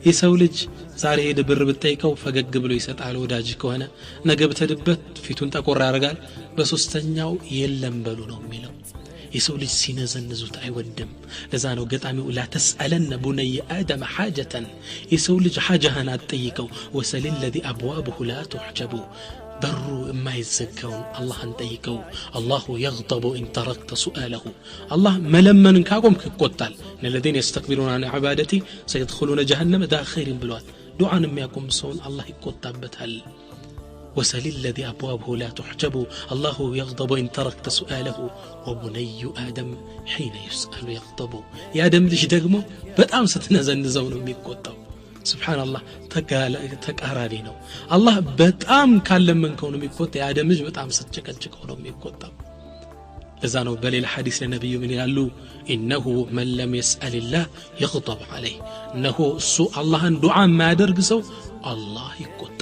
የሰው ልጅ ዛሬ ሄደ ብር ብትጠይቀው ፈገግ ብሎ ይሰጣል ወዳጅ ከሆነ፣ ነገ ብትሄድበት ፊቱን ጠቆር ያደርጋል፣ በሶስተኛው የለም በሉ ነው የሚለው። የሰው ልጅ ሲነዘንዙት አይወድም። ለዛ ነው ገጣሚው لا تسألن بني آدم حاجة፣ የሰው ልጅ ሓጃህን አትጠይቀው፣ وسل الذي أبوابه لا تحجب፣ በሩ የማይዘጋውን አላህን ጠይቀው። الله يغضب إن تركت سؤاله፣ አላህ መለመንን ካቆምክ ይቆጣል። إن الذين يستكبرون عن عبادتي سيدخلون جهنم داخرين ብሏል። ዱዓን የሚያቆም ሰውን አላህ ይቆጣበታል። وسل الذي أبوابه لا تحجب، الله يغضب إن تركت سؤاله، وبني آدم حين يسأل يغضب። የአደም ልጅ ደግሞ በጣም ስትነዘንዘው ነው የሚቆጣው። ሱብሓነላህ ተቃራኒ ነው። አላህ በጣም ካለመንከው ነው የሚቆጣ፣ የአደም ልጅ በጣም ስትጨቀጭቀው ነው የሚቆጣው። ለዛ ነው በሌላ ሐዲስ ለነብዩ ምን ይላሉ? إنه من لم يسأل الله يغضب عليه፣ እነሆ እሱ አላህን ዱዓ የማያደርግ ሰው አላህ ይቆጣል።